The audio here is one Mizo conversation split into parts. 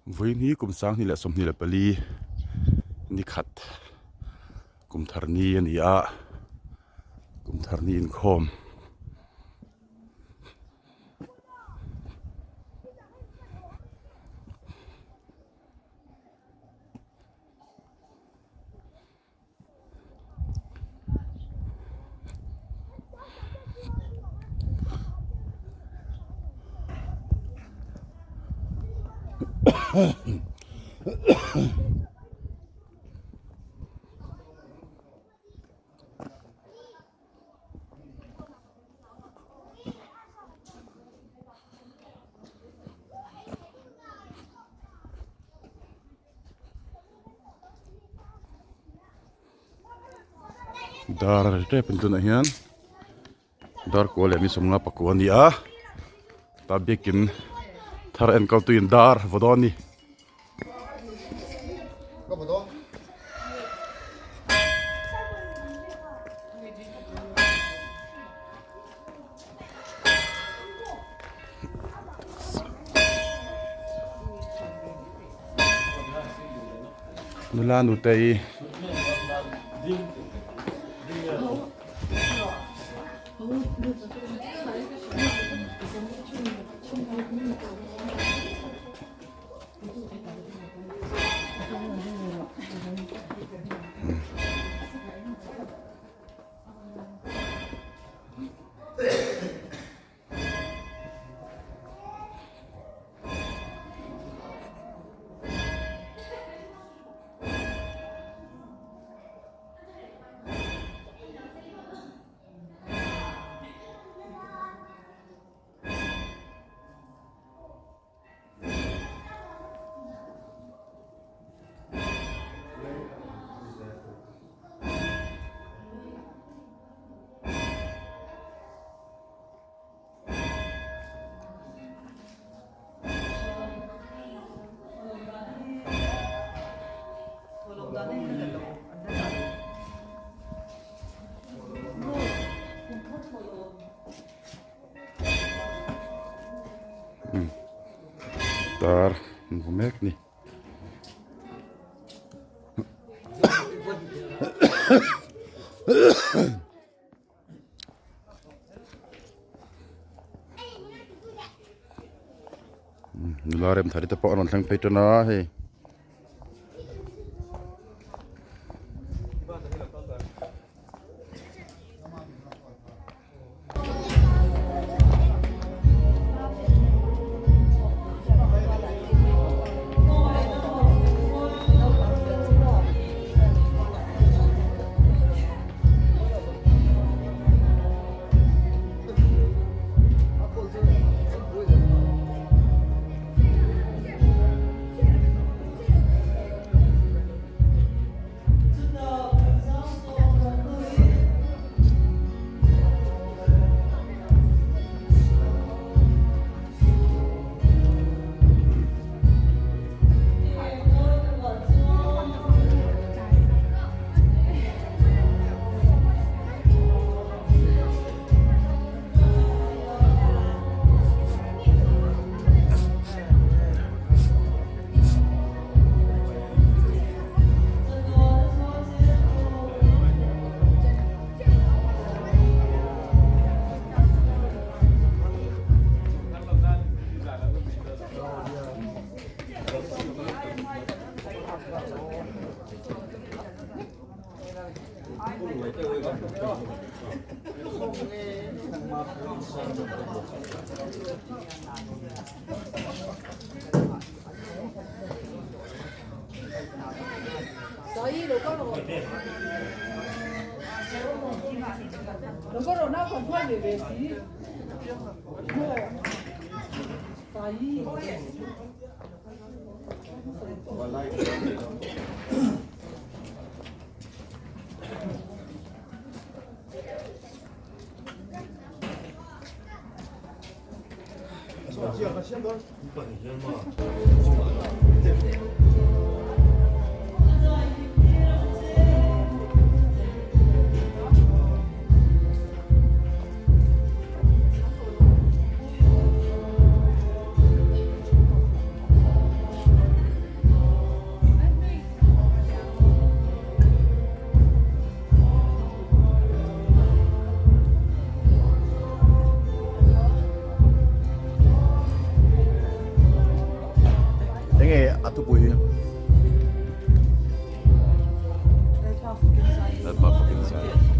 Vawiin hi kum 2024 ni khat kum thar ni a ni a kum thar ni inkhawm. Dar a ri tep a ni tunah hian dar kua leh mi sawmnga pakua a ni a tah biakin thar enkawl tuin dar vaw dawn a ni. Nula nutei Tar an vaw mek a ni. Nula remthari te pawh an rawn thleng phei tan a hei. Enge a thupui hi? Lalpa fakin zai.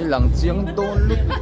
lang chiang dawn lutuk.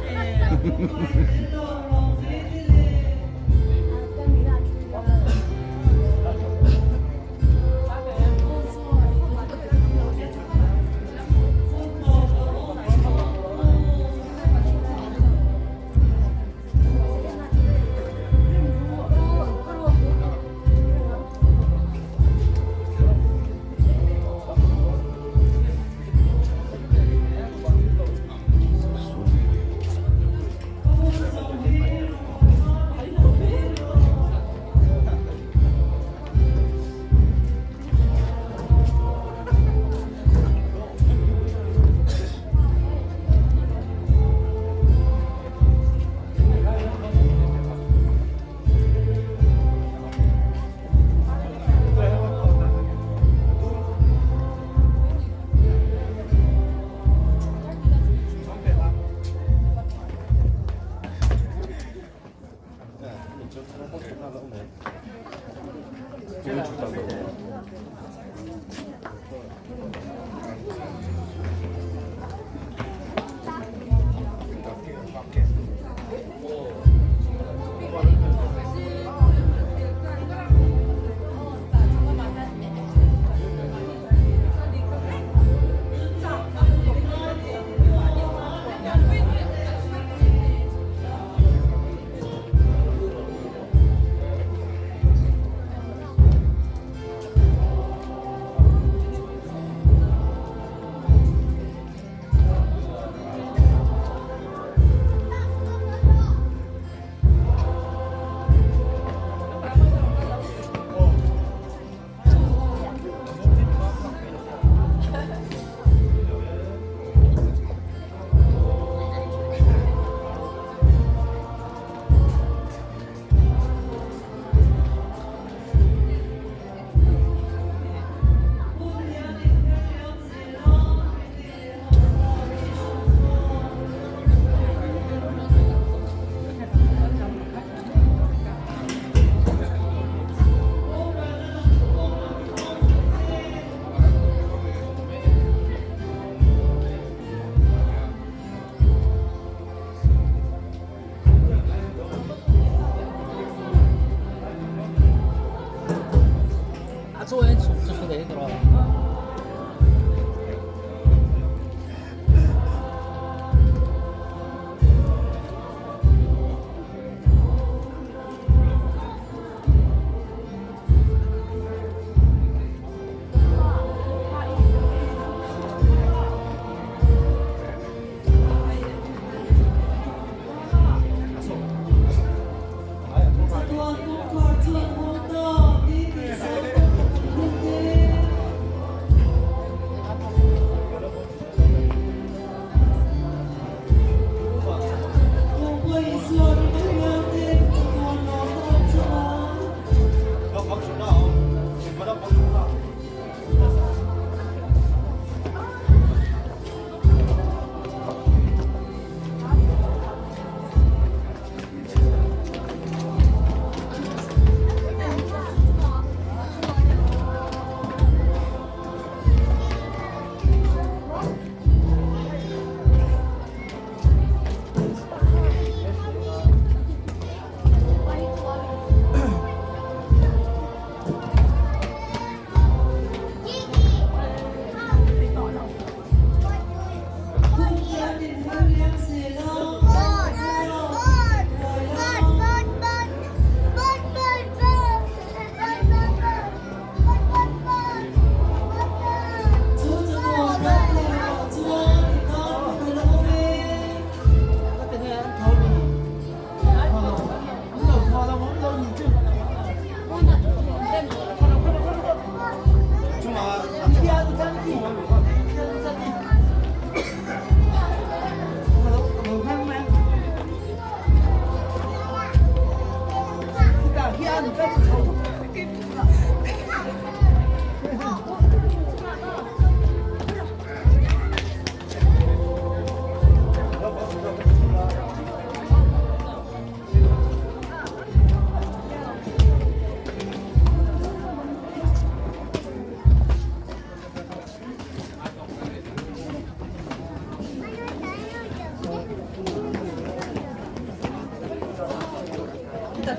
Lu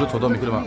chho dawn mi khi lamah.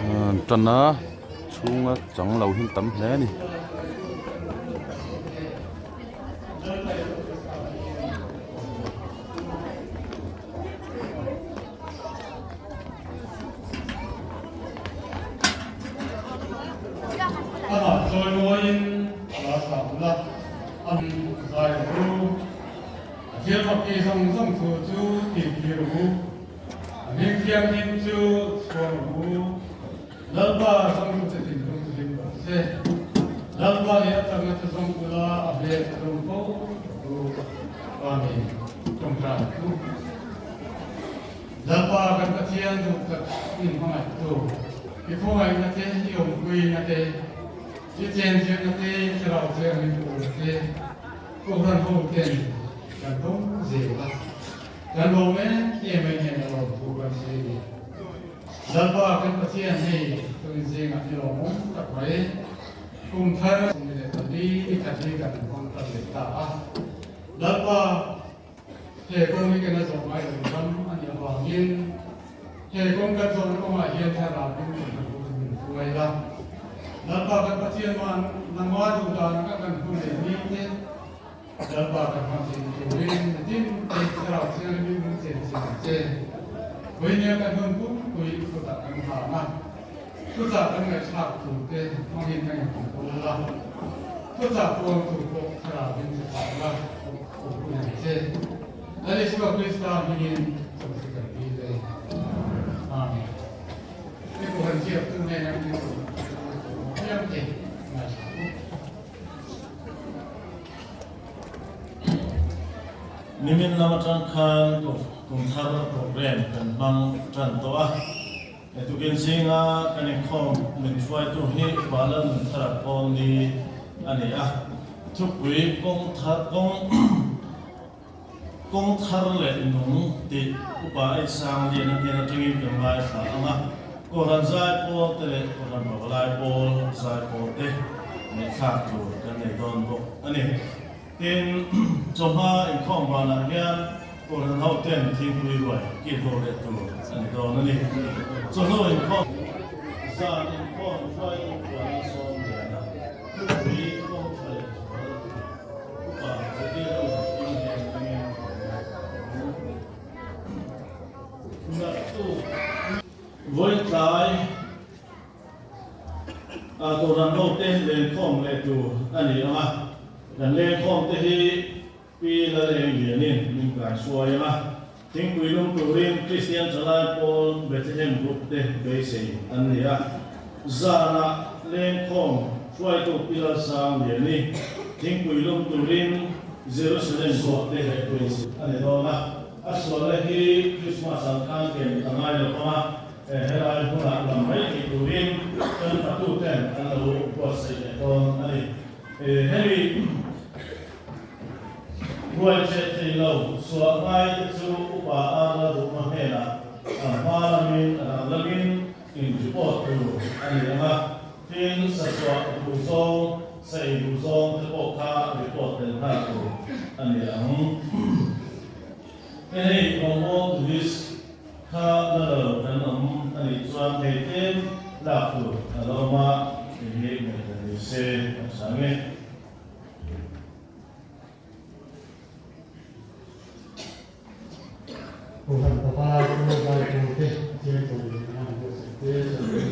An tan a chhunga chang lo hi an tam hle a ni. Amah chawimawiin a la hram la, a zai rawh u. A thilmak tih zawng zawng thu chu tihtir rawh u. A hming thianghlim chu chhuang rawh u. Lalpa zawngtute thinlung chu hlim rawh se. Lalpa nih a chakna chu zawng ula a hmel chu rum fo rawh u. Amen. Tawngtai u. Lalpa kan Pathian duh tak in hmangaihtu, i khawngaihna te, i awmpuina te, i chenchilhna te, i thlarau thianghlim pawlna te, Kohhran ho ten kan dawng zel a, kan lawm em em a inen a lawmthu kan sawi a ni. Lalpa kan Pathian hei tun zingah i lawmawm tak mai. Kum thar 14 ni khat hi kan hmang tan leh ta a. Lalpa he kawng hi kan a zawh ngai lo ram a nih avangin he kawng kan zawhna kawngah hian thlarau in kan hmu chu min hruai la. Lalpa kan Pathian man nangma duh dan anga kan hun leh ni te Lalpa kan hmang thei turin na tin te thlarau thianghlim min chen chin ang che. Vawinia kan hun pumpui khawtah kan hlan a, thuchah kan ngaihthlak tur te hmangin kan inkontrol la, thuchah puang tur pawh thlarau in thuchah la tur hun ang che. Lal Isua Krista hmingin chawlhsi kan dil e. Amen. He Kohhran ziaktu hnena min piang te ngaithla u. Nimin lam atang khan kum thar program kan hmang tan tawh a, tukin zinga kan inkhawm min hruaitu hi Bala Nunthara Pawl ni a ni a, thupui kawng thar kawng kawng thar leh nung tih Upa Eisang Liana hnen atangin kan ngaithla ang a, Kohhran zaipawl te leh Kohhran Pavalai pawl zaipawl te ngaihthlak tur kan nei dawn bawk a ni. Tin, chawhma inkhawm vanah hian Kohhran ho ten thingpui ruai kil ho leh tur a ni dawn a ni. Chawhnu inkhawm zan inkhawm hruaitu Puana sawm liana thupui kawng tha leh zual tih Upa Zirtirtu in hnen atangin kan ngaithla ang. Naktuk vawitlai a Kohhran hote lenkhawm leh tur a ni ang a, kan lenkhawm te hi Pi Laleng Lianin min kaihruai ang a, thingpui lum turin Kristian Chalai Pawl Bethlehem Group te beisei an ni a, zanah lenkhawm hruaitu Pi Lalsang Liani thingpui lum turin Jerusalem Group te beisei a ni dawn a. A sualna hi Christmas ang khan ken a ngai lo vang a, helai hmunah lam mai thei turin kan fatuten an lo buatsaih leh dawn a ni. Hemi ruai cheh thei lo suah ngai te chu upa Arla Duhma hnenah a hma lamin a dang lamin in report tur a ni ang a, tin sasuah duh zawng, sa ei duh zawng te pawh kha report tel nghal tur a ni ang. Hei rawngbawltu list kha la lo kan awm a nih chuan hei tlem lak tur a lo awm a, hei hi ngaihdan ni se a tha nge. Kohhran Pavalai chu Zaipawl te a cheng tawh leh ang a buatsaih te sawi.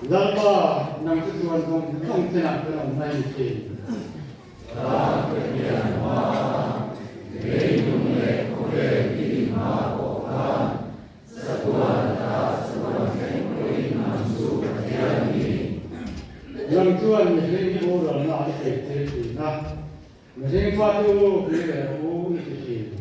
Lalpa, nang chu chuan zawng zawng chenah kan awm mai ni thin. Nang chuan mihring hi boralna a thei thei thin a, mihring fate u kir leh rawh u i ti thin.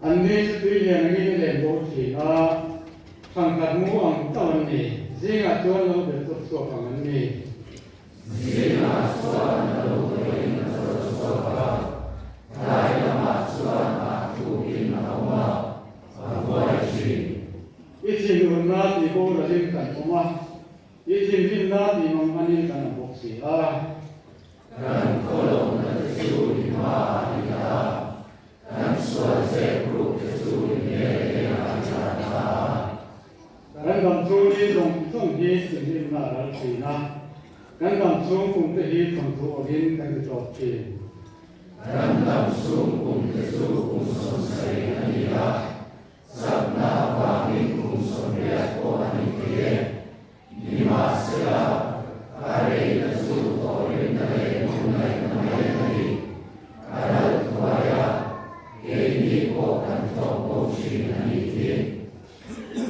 An ni chu tui lian angin i len bo thin a, thangkhat mu ang chauh an ni. Zingah chuan lo bel chawp chhuak ang an ni. I thinurna tih boralin kan awm a, i thinrimna tih manghanin kan awm bawk si a. Kan dam chhung hi zawng zawng hi thinrimna a ral thin a, kan dam chhung kum te hi thawnthu awkin kan ti tawp thin.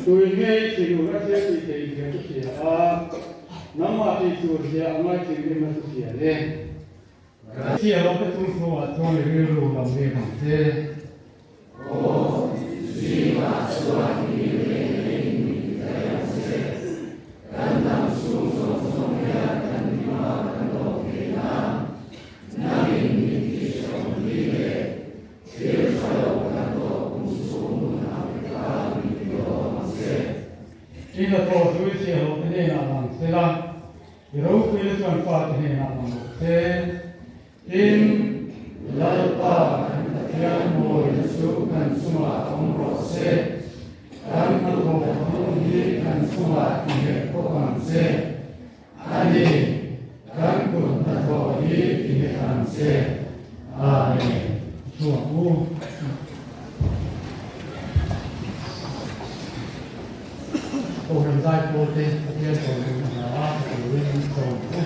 Tui nge i thinur a thil tih theih zia chu hria a, nangmah tih tur zia a ngai thinrimna chu hria le. Chhia lo te chung chhungah chuan i rilru lo let ang che. Aw, zingah chuan i reng reng min kai ang che. Kan dam chhung zawng zawng hian kan hma kan lawm thei nan, nangin min tihhrehawm ri leh thil tha lo kan tawh kum chhung hun ang te kha min ti lawm ang che. I hnathawh chu i chhiah loh te hnenah lang se la, I ropuina chuan fate hnenah lang rawh se. Tin, Lalpa kan Pathian mawina chu kan chungah awm rawh se. Kan hnathawh hmang hi kan chungah tihnghet bawk ang che. A ni, kan kut hnathawh hi tihnghet ang che. Amen. Chhuak u. Kohhran zai pawl te Pathian chawimawi hna a tha turin min sawm u.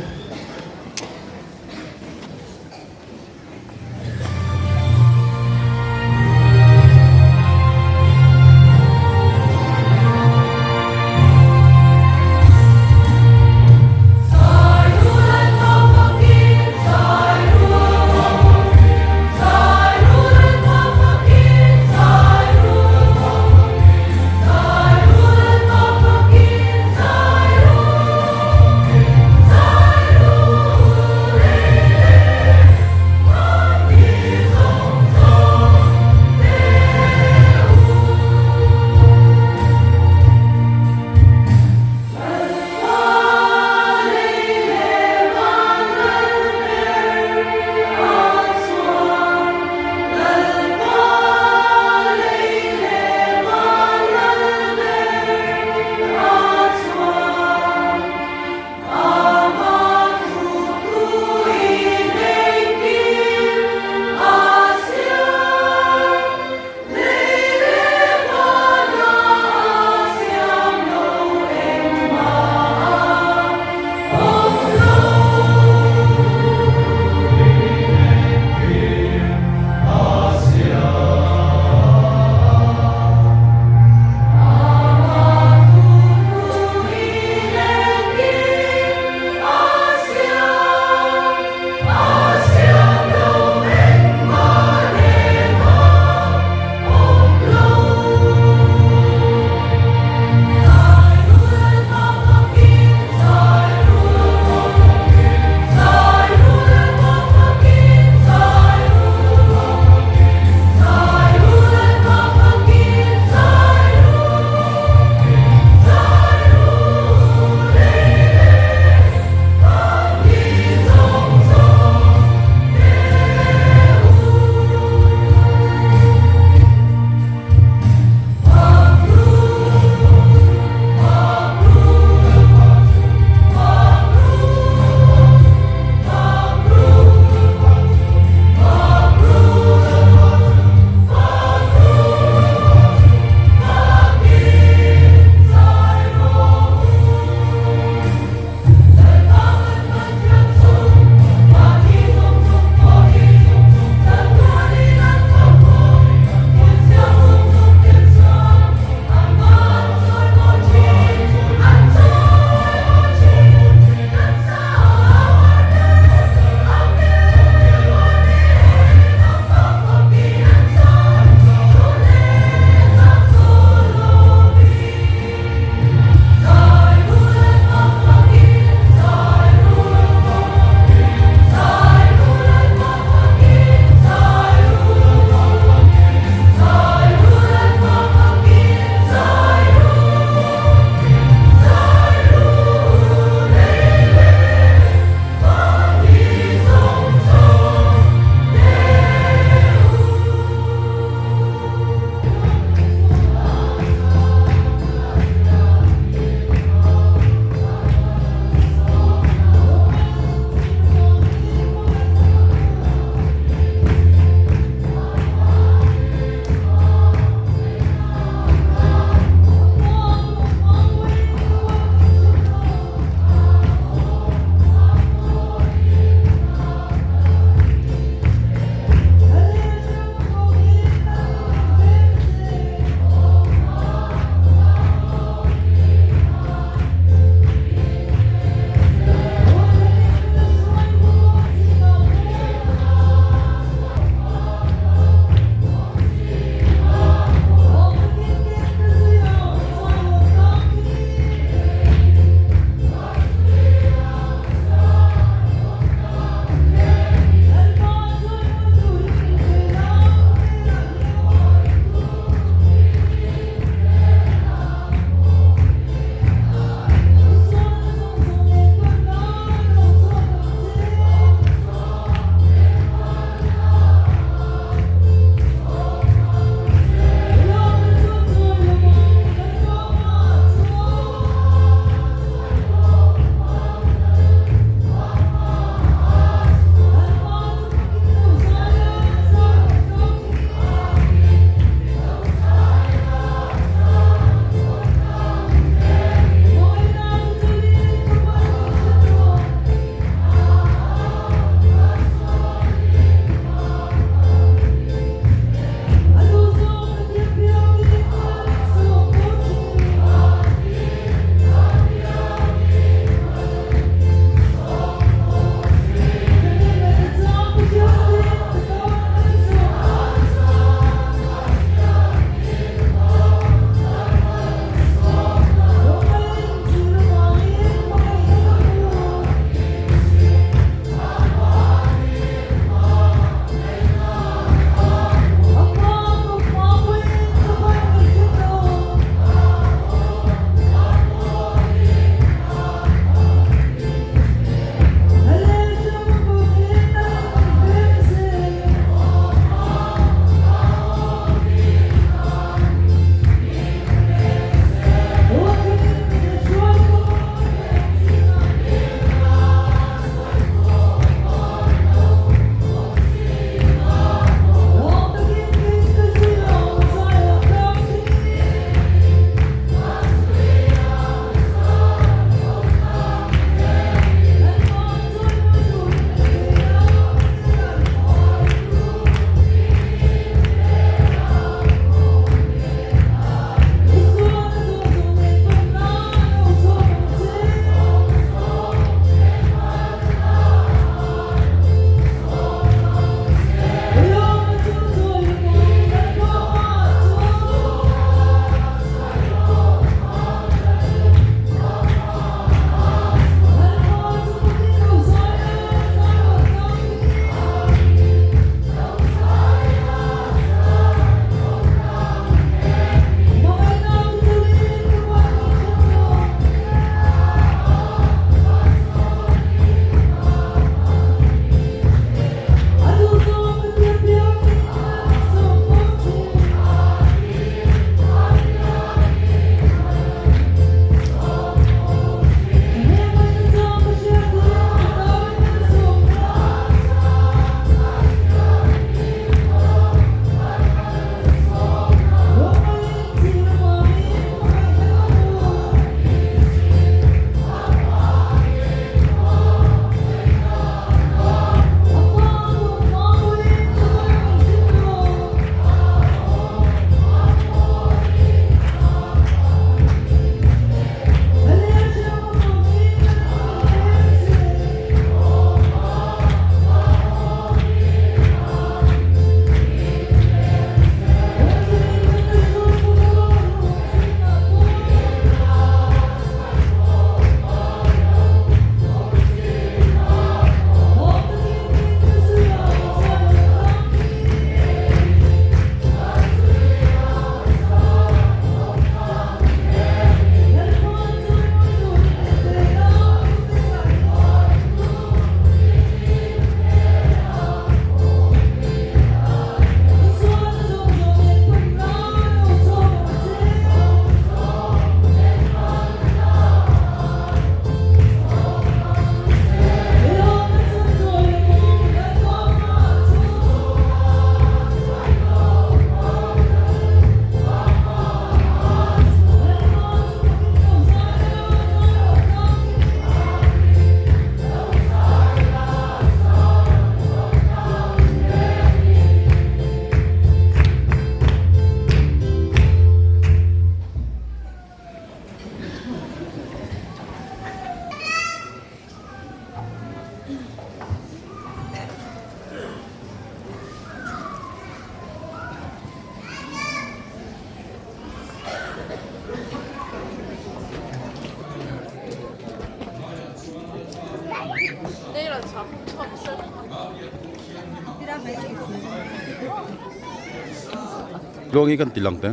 Tluangi kan ti lang teh.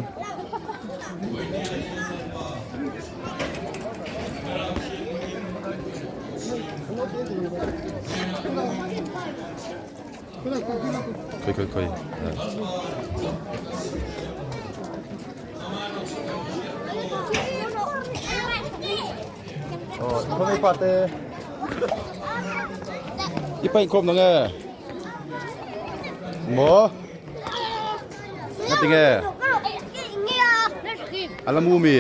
Khawi khawi khawi. Khawi pa te. I paih khawm nang e. Maw? Nga tinge? Ala mu mi?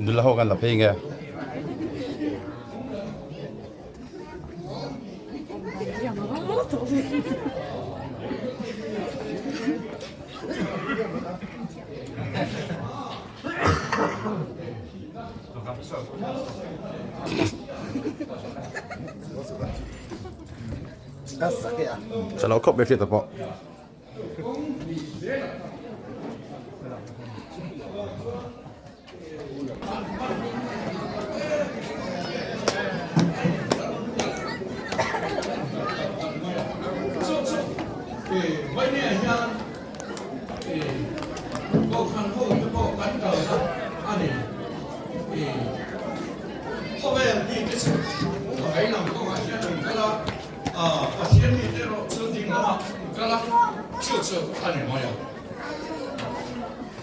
Nula ho kan la phei nge. Chalo khawp mai hriat pawh.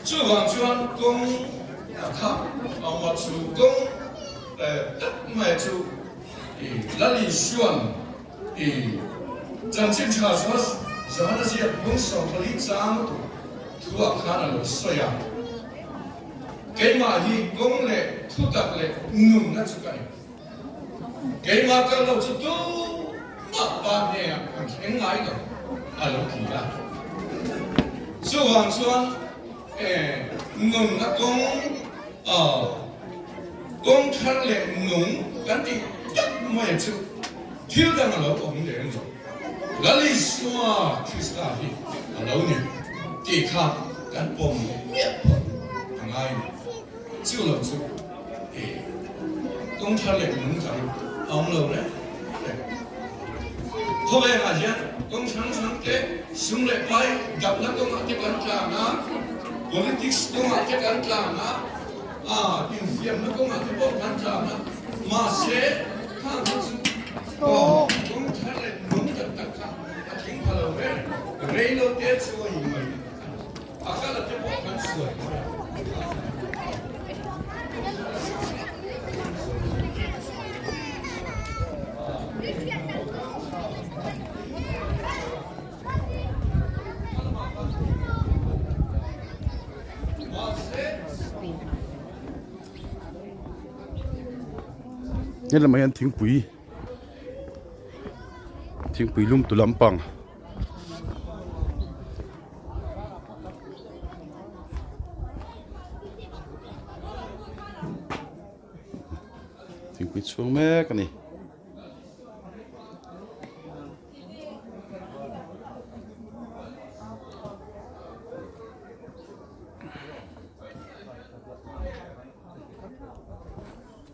Chuvang chuan kawng kha a chu kawng tak mai chu Lal Isuan i chanchin tha chuan Johana ziak bung 14 chang thuah khan a lo sawi a, Keimah hi kawng leh thutak leh nunna chu ka ni. Keimah kal lo chu tumah pa hnenah an thleng ngai lo, a lo ti a. Chuvang chuan nunna kawng kawng thar leh nung kan tih tak mai chu thil dang a lo awm lem lo. Lal Isua Krista hi a lo ni tih kha kan pawm miah phawt a ngai ni. Chu lo chu kawng thar leh nung dang a awm lo reng reng. Khawvelah hian kawng hrang hrang te, sum leh pai dapna kawngah te kan tlan a, politics kawngah te kan tlan a, infiamna kawngah te pawh kan tlan a, mahse khang kha chu kawng thar leh nung tak tak kha a tling pha lo reng. Rei lo te chu a inmai a kal a te pawh kan sual mai a. Helamah hian thingpui thingpui lum tu lampang Thingpui chhung mek a ni.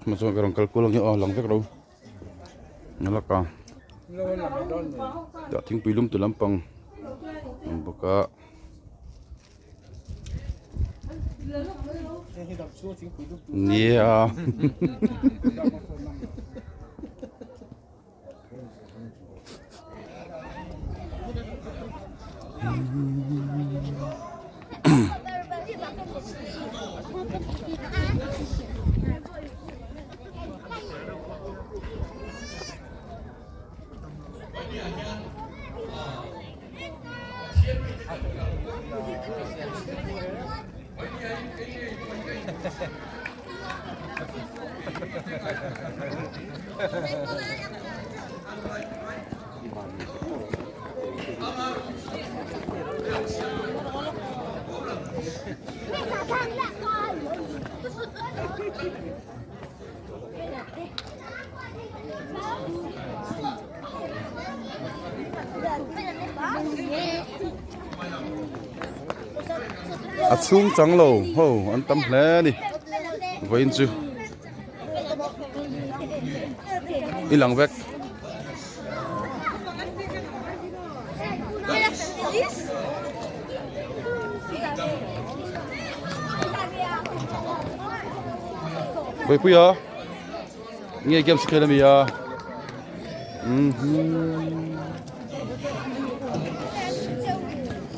Mà chuan ka rawn kal kual ang hi aw lang vek lo nalak a tah thingpui lum tu lampang awm bawk a. Nia. A chhung chang lo ho an tam hle a ni vawiin chu i lang vek. Vawipuia nge games khel ami a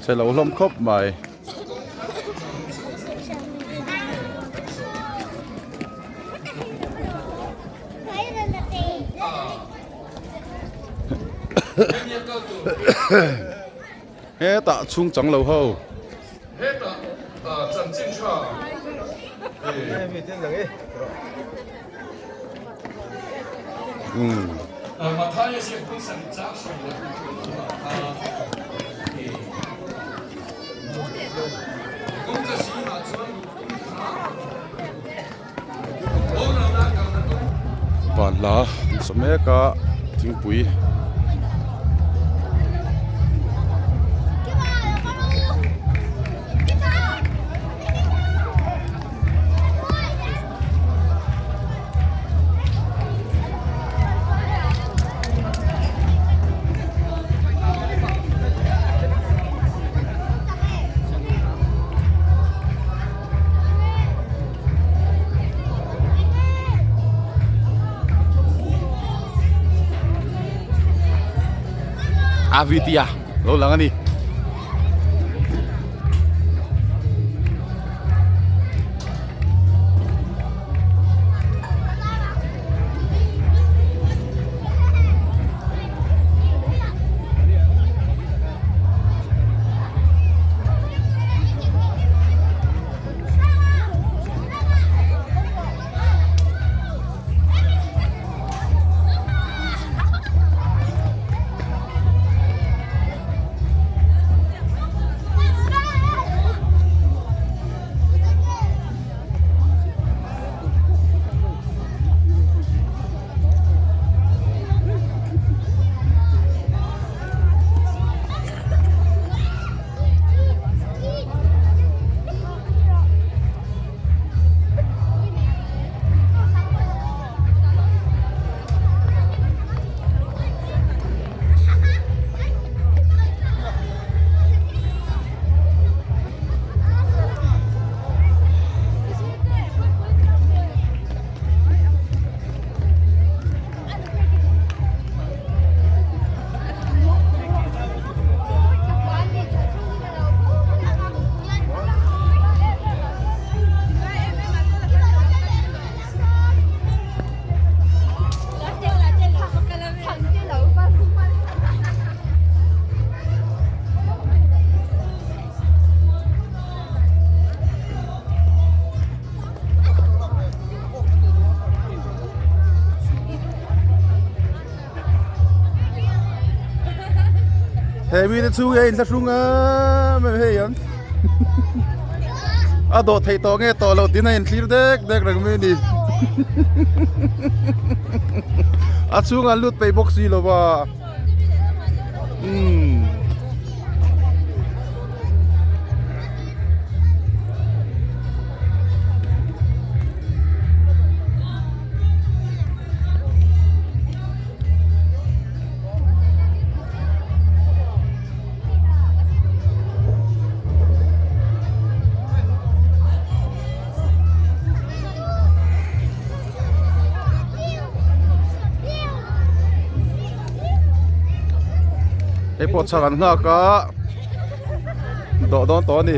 chhe lo hlawm khawp mai. Hetah chhung chang lo ho. Hetah chanchin tha Banhla an sa mek a thingpui. Avitia lo lang a ni. He mi te chhung hi a inthlahrung em em hei ang a dawh theih tawh nge tawh loh tin a inthlir dek dek reng mai a ni a chhungah an lut peih bawk si lo va umm. Hei pawh chhak an nghak a dawh dawn tawh a ni.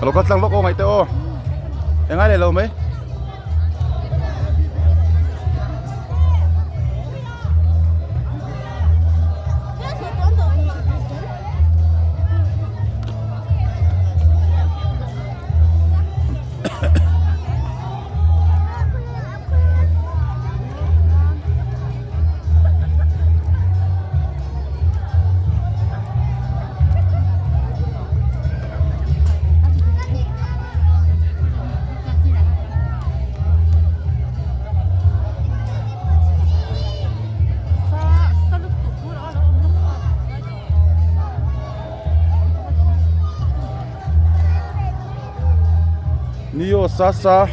Ka lo kal tlang lawk aw ngaih teh aw. Engai leh lo mai. Nio Sasa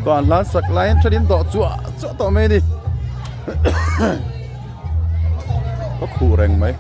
Ban hlan sak laiin thenin dawh chuah chuah tawh mai a ni ka khuh reng mai.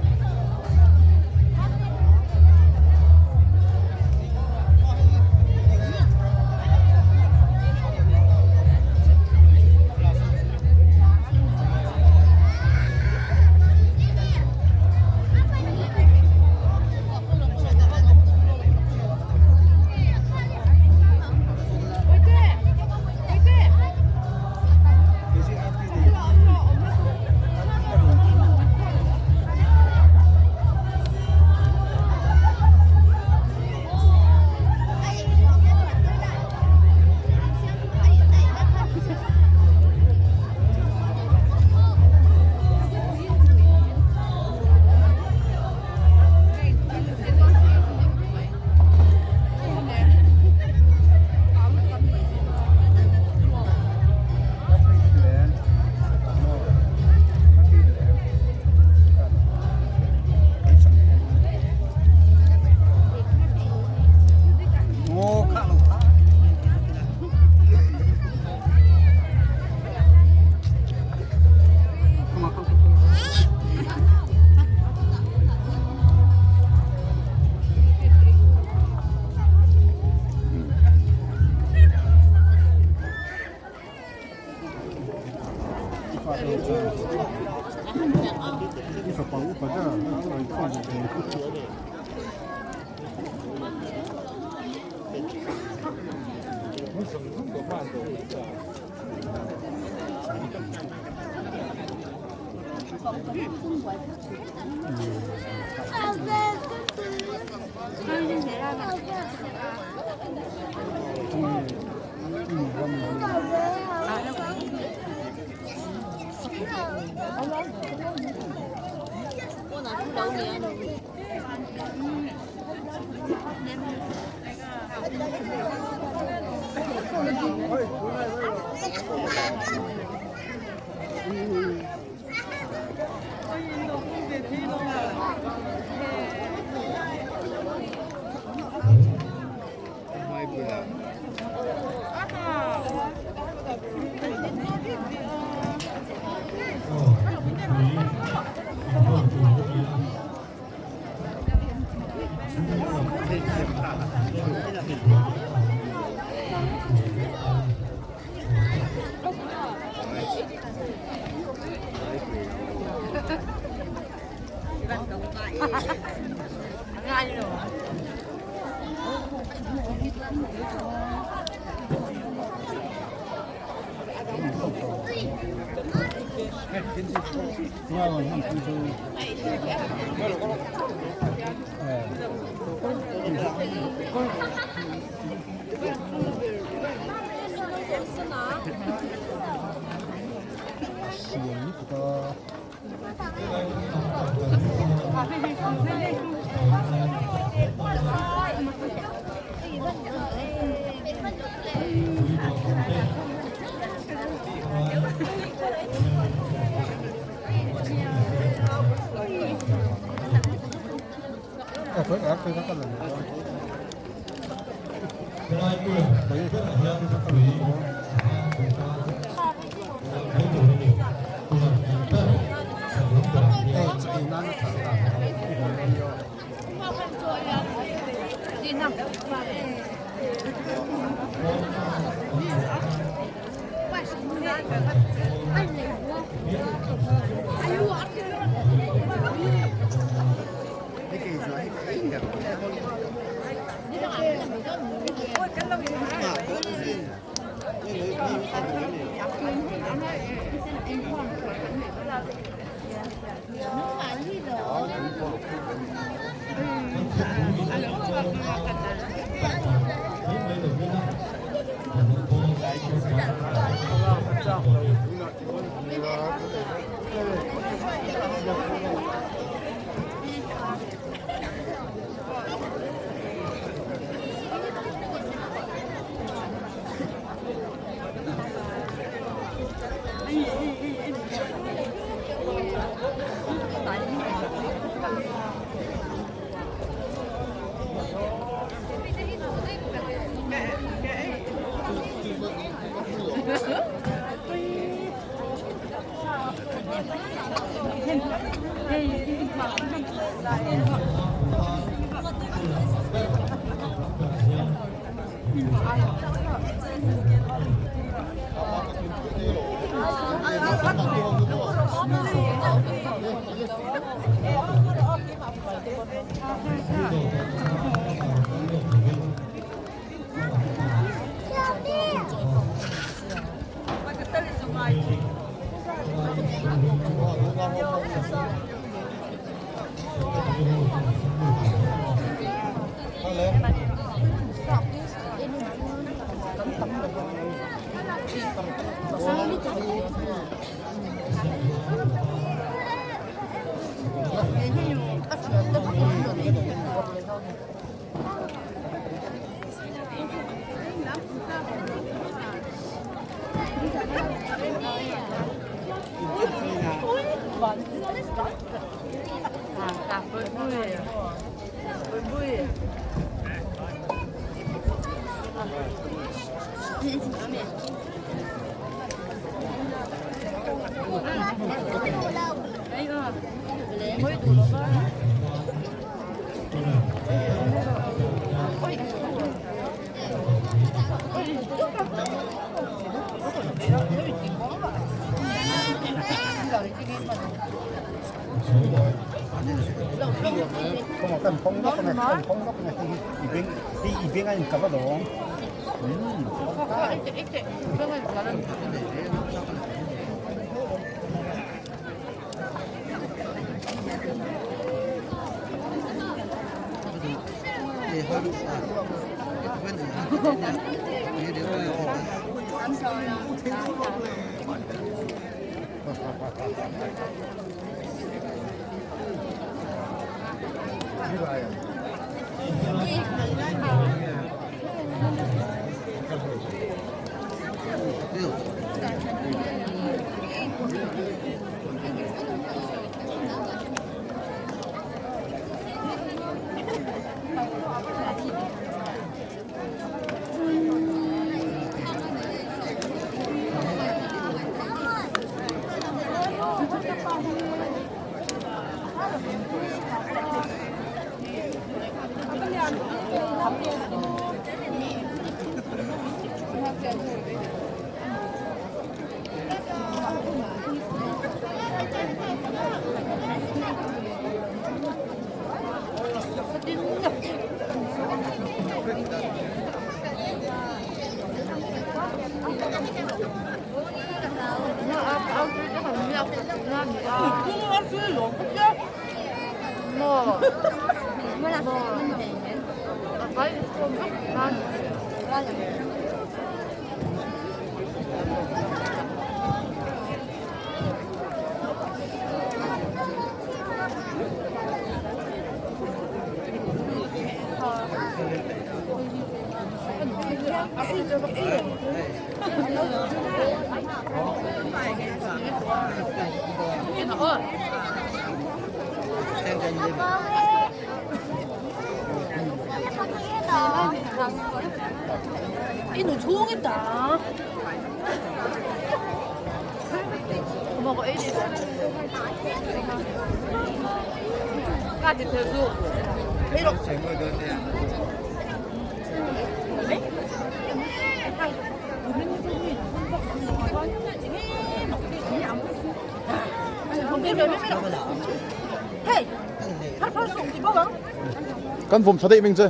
Kan vawm tha daih ming che.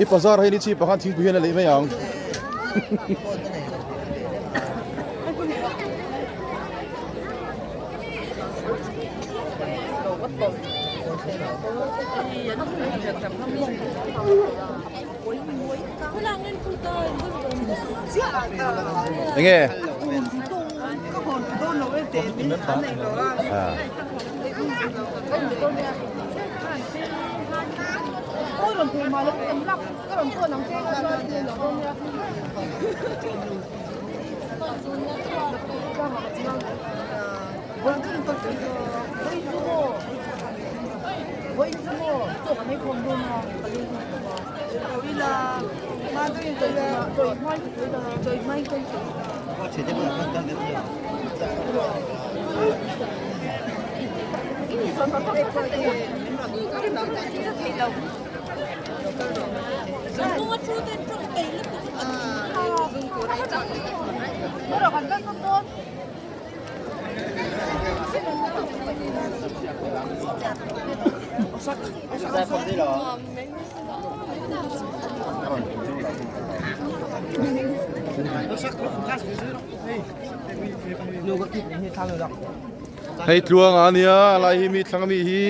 I bazar hei ni chi pakhat thingpui hian a lei mai ang. Enge? Hei tluang a nia lai hi mi thlang ami hi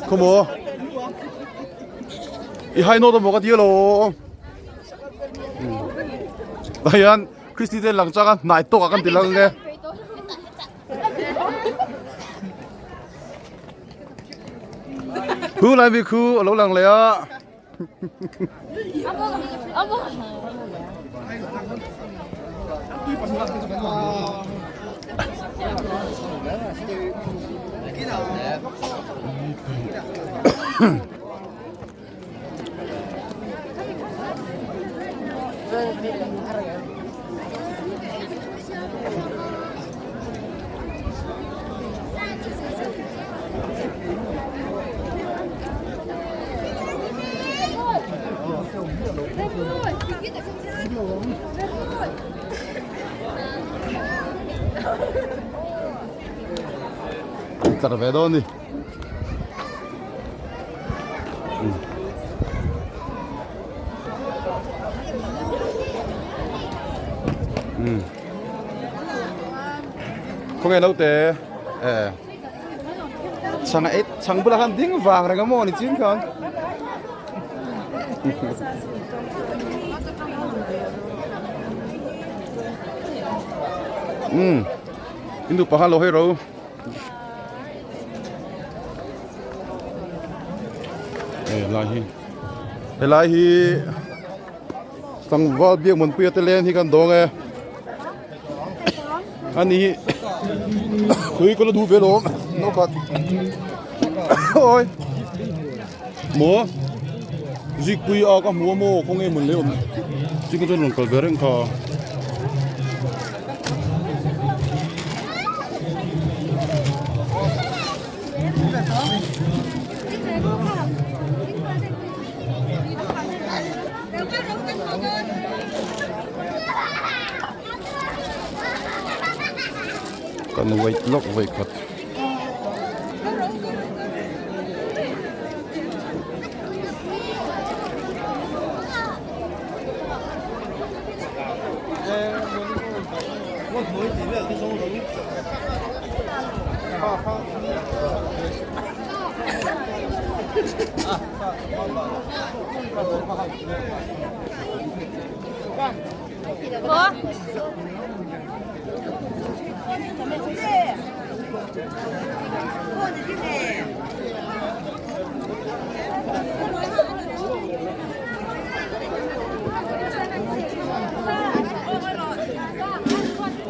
khawmaw i hai nawt amaw ka ti alawm tah hian Christy te lang chang a hnai tawk ah kan ti lang nge. Khu lai mi khu a lo lang leh a. Tlar ve dawn ni. Khawnge lo te eh chhang ei chhang bulah khan ding vang reng a maw ni chin khan um in duh pakhat lo hei ro. Helai hi helai hi tlangval biak munpuia te leng hi kan dawng e ani hi khui ka la duh ve lawm no khat oi maw zikpui a ka hmu a maw khawnge mun leh awm ching chuan rawn kal ve reng kha. Kan wait lawk vawi khat.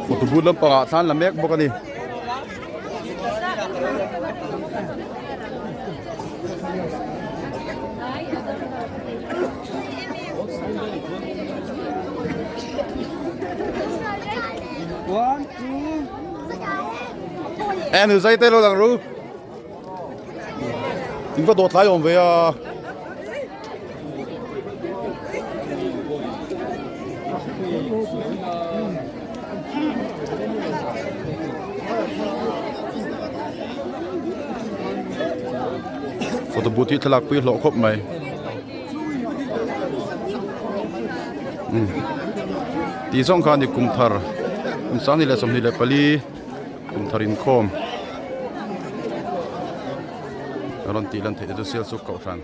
Photo booth lampangah thlan la mek bawk a ni. Em zai te lo lang ru. In va dawt lai awm ve a. Photo booth hi thlalak pui hlawh khawp mai. Tih zawng kha a ni kum thar kum 2024 kum thar inkhawm a rawn tih lan theih te chu sial chu kohhran.